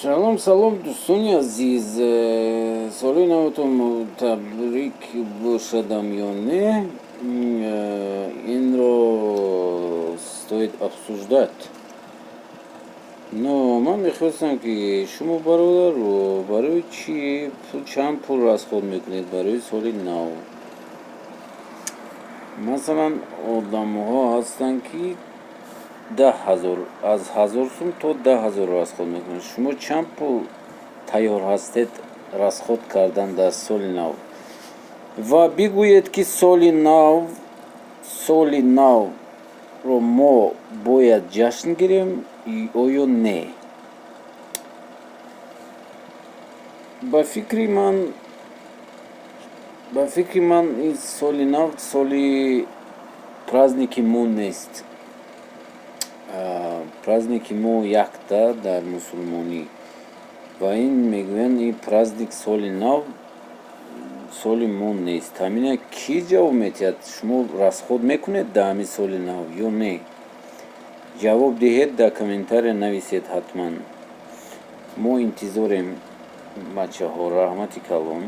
Салом, салом, дӯстони азиз. Соли навотон табрик бошадам ё не, инро стоит обсуждать. Но ман мехостам, ки шумо, бародаро, барои чӣ чанд пул расход мекунед барои соли нав? Масалан, одамҳо ҳастанд, ки 10 000, аз 1000 сум то 10 000 расход мекунанд. Шумо чанд пул тайёр ҳастед расход кардан дар соли нав? Ва бигӯед, ки соли навро мо бояд ҷашн гирем оё не? Ба фикри ман, ин соли нав соли праздники мо нест. Праздники мо якта дар мусулмонӣ, ва ин мегӯянд, ин праздник соли нав соли мо нест. Ҳамина кӣ ҷавоб медиҳад? Шумо расход мекунед дар ҳамин соли нав ё не? Ҷавоб диҳед, дар комментария нависед ҳатман. Мо интизорем, бачаҳо. Раҳмати калон.